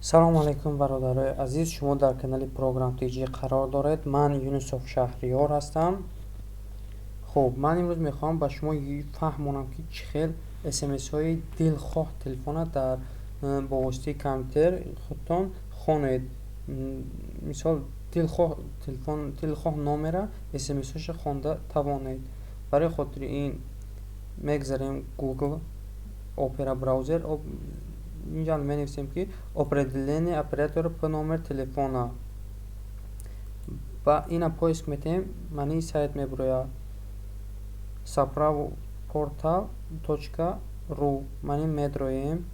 Салому алайкум, бародарои азиз. Шумо дар канали Программ ТЖ қарор доред. Ман Юнусов Шаҳриёр ҳастам. Хуб, ман имрӯз мехоҳам ба шумо фаҳмонам, ки чӣ хел смсҳои дилхоҳ телефона дар бо воситаи компютер худтон хонед. Мисол, дилхоҳ телефон, дилхоҳ номера смсҳоша хонда тавонед. Барои хотири ин мегзарем Google, Opera браузер. Инҷа менависем, ки определение оператора по номер телефона. Ба ина поиск метаҳем, маънии сайт мебурояд, sapravportal.ru. Маъни медроем.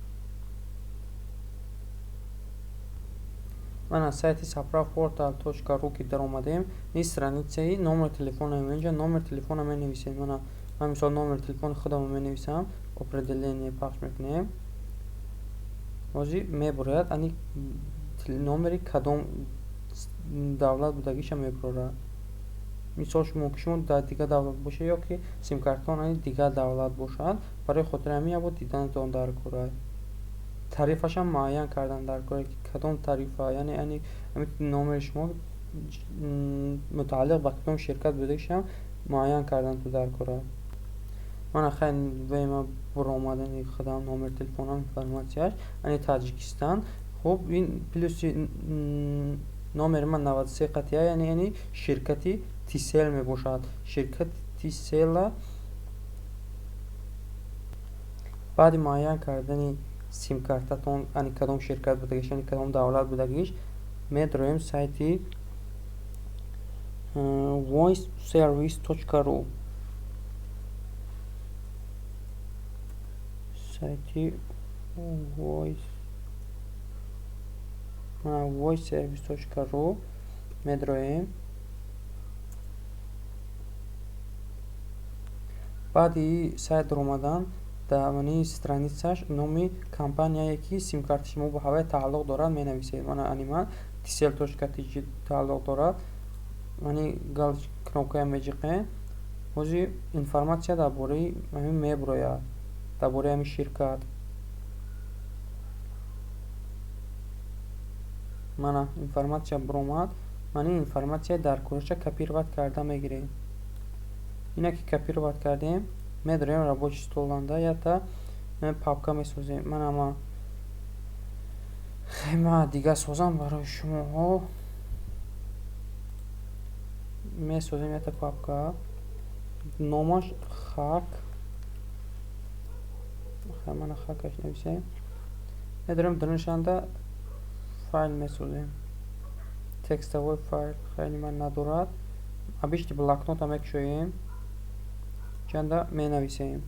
Мана сайти sapravportal.ru ки даромадем, ин страницаи номер телефона. Инҷа номер телефона менависем. Мана, ман мисол номер телефони худамро менависам, определение пахш мекунем. Ҳозир мебурояд, ани номери кадом давлат будагиша мебурорад. Мисол, шумо ки шумо дар дигар давлат бошед ё ки симкартон ани дигар давлат бошад, барои хотири ҳамин ябо диданатон дар кора. Тарифашам муайян кардан дар кора, ки кадом тарифа, яъне ани ҳамин номери шумо мутааллиқ ба кадом ширкат будагишам муайян кардан ту дар кора. Мана, хай, вема буромадани худам номери телефонам, информатсияш ани Таҷикистан. Хуб, ин плюси номери ман 93 қатъия, яъне ширкати Тисел мебошад. Ширкати Тисела. Баъди муайян кардани симкартатон, ани кадом ширкат будагиш, ани кадом давлат будагиш, медроем сайти voiceservice.ru. Сайти voice voiceservice.ru медроем. Баъди сайт даромадан, дар мани страницаш номи компанияе, ки симкарти шумо ба ҳавай тааллуқ дорад, менависед. Мана, ани ман tcell.tj тааллуқ дорад. Мани кнопкая меҷиқем. Ҳозир информатсия дар бораи ҳамин мебурояд, дар бораи ҳамин ширкат. Мана, информатсия буромад. Ман ин информатсия дар кораша копировать карда мегирем. Ина ки копировать кардем, медроем рабочий столанда, якта папка месозем. Мана, ма дига созам барои шумоҳо. Месозем якта папка, номаш хак. Мана, хакаш нависем. Медорем, дарунашанда файл месозем, текстовой файл. Хеле ман надорад. Обычный блокнота мекушоем, ҷанда менависем.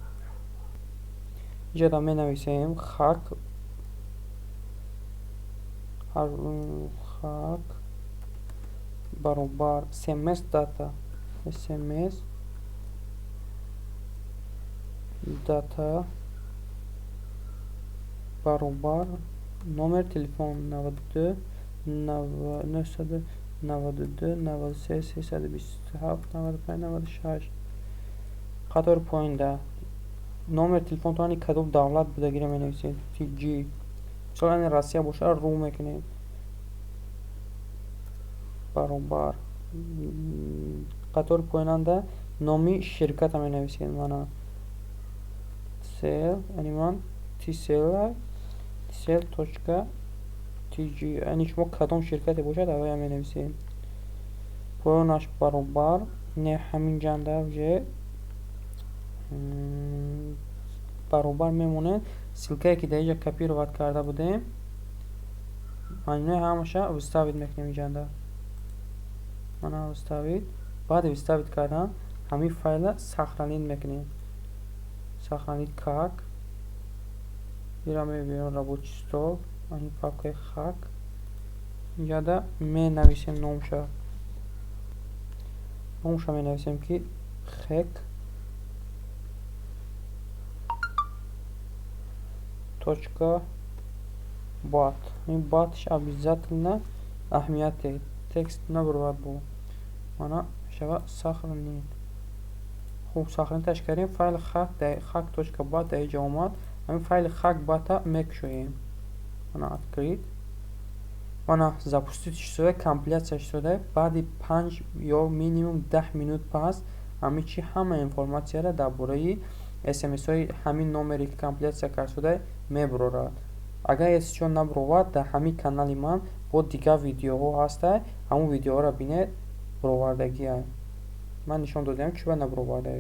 Инҷода менависем хак, хак баробар sms data, sms data баробар номер телефон 92 992 93 327 95 96. Қатори поинда номер телефонтон кадом давлат будагиро менависед, tg. Мисол, ани Россия бошад, ру мекунем. Баробар, қатори поинанда номи ширката менависед. Мана, сел, яъне ман tcell, tcell.tg. Яъне шумо кадом ширкате бошад, авая менависед. Поёнаш баробар не, ҳамин ҷанда уже баробар мемонем. Ссылкае, ки дар инҷа копировать карда будем, маънои ҳамаша вставить мекунем инҷанда. Мана, вставить. Баъди вставить кардан ҳамин файла сохранить мекунем. Сохранить как. Ира мебиём рабочий стол, ин папкаи хак. Инҷада менависем номша. Номша менависем, ки хек.bat. Ин батш обязательно аҳамияте текст набурад бо. Мана, мешавад сохранить. Хуб, сохраниташ кардем. Файли хак хак.bat дар инҷа омад. Ҳамин файли хак бата мекушоем. Мана, открыть. Мана, запустить шуда, компиляция шуда. Баъди 5 ё минимум 10 минут пас ҳамин чи ҳама информатсияро дар бораи смсҳои ҳамин номере, ки компиляция кард шуда, мебурорад. Агар СЧ набуровад, дар ҳамин канали ман бо дигар видеоҳо ҳаста, ҳамон видеоҳоро бинед, буровардагиа. Ман нишон додаам, чӣ ба набуроварда.